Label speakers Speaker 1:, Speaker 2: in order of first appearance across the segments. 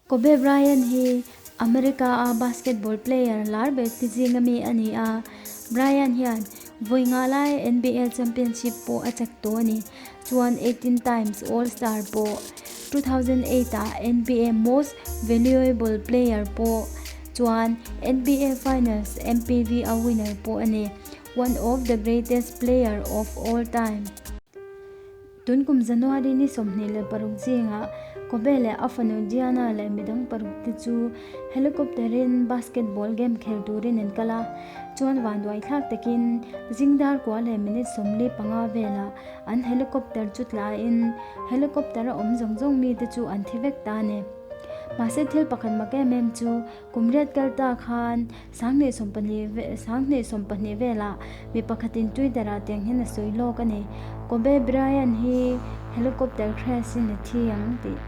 Speaker 1: Kobe Bryant hi America a basketball player lar ber te zinga mi a ni a, Bryant hian vawi nga lai NBA championship pawh a chak tawh a ni. Chuan 18 times All Star pawh, 2008 ah NBA Most Valuable Player pawh, chuan NBA Finals MPV a winner pawh a ni, one of the greatest player of all time. Tun kum January ni 26 zingah Kobe leh a fanu Gianna leh midang paruk te chu helicopter in basketball game khel turin an kal a, chuan vanduai thlak takin zing dar kua leh minute 45 velah an helicopter chu tlain helicopter a awm zawng zawng mite chu an thi vek ta a ni. Mahse thil pakhat mak em em chu kum riat kal ta khan 2012 velah mi pakhatin Twitter ah tiang hian a sawi lawk a ni. Kobe Bryant hi helicopter crash in a thi ang tih.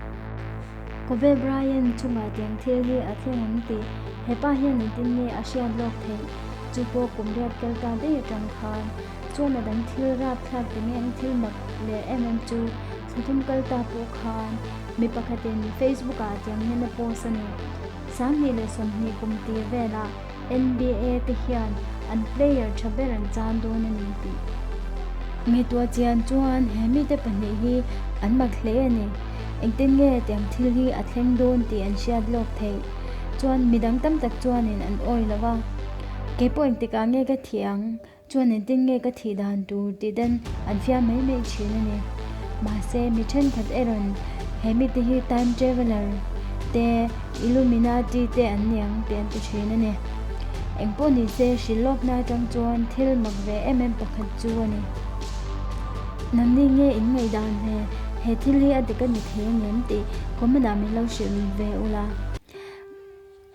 Speaker 1: Kobe Bryant chungah tiang thil hi a thleng ang tih hepa hian engtin nge a hriat lawk theih? Chu pawh kum riat kal ta daih atang khan chuan a dang thil rapthlak ti nge ang thil mak leh em em chu thla thum kal ta pawh khan mi pakhatin Facebook ah tiang hian a post a ni. 2020 kum tir velah NBA te hian an player tha ber an chan dawn a ni tih ngaihtuah chian chuan he mite pahnih hi an mak hle a ni. Engtin nge tiang thil hi a thleng dawn tih an hriat lawk theih chuan midang tam tak chuanin an awi lo va, Keipawh engtikah nge ka thih ang? Chuan engtin nge ka thih dan tur tih dan an fiam mai mai thin a ni. Mahse, mi thenkhat erawh he mite hi time traveller te, Illuminati te an ni ang tih an ti thin a ni. Engpawh ni se, hrilh lawkna atang chuan thil mak ve em em pakhat chu a ni. Nangni nge in ngaihdan ve, he thil hi a dik a ni thei angem tih comment ah min lo hrilh ve ula.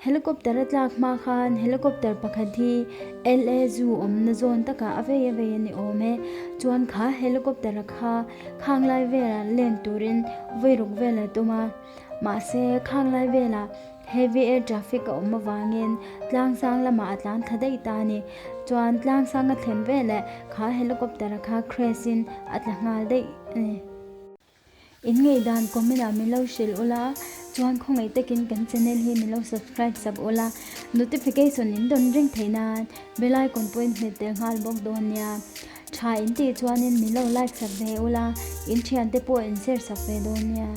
Speaker 1: Helicopter a tlak hma khan helicopter pakhat hi LA Zoo awmna zawn takah a vei a vei a ni awm e. Chuan kha helicopter a kha khang lai velah land turin vawi ruk vel a tum a. Mahse khang lai velah heavy air traffic a awm avangin tlang sang lamah a tlan thla daih ta a ni. Chuan tlang sang a thlen veleh kha helicopter a kha crash in a tla nghal daih a ni. In ngaihdan comment ah min lo hrilh ula, chuan khawngaih takin kan channel hi min lo subscribe sak ula, notification in dawn reng theih nan bell icon pawh in hmet tel nghal bawk dawn nia. Tha in tih chuanin min lo like sak ve ula, in thiante pawh in share sak ve dawn nia.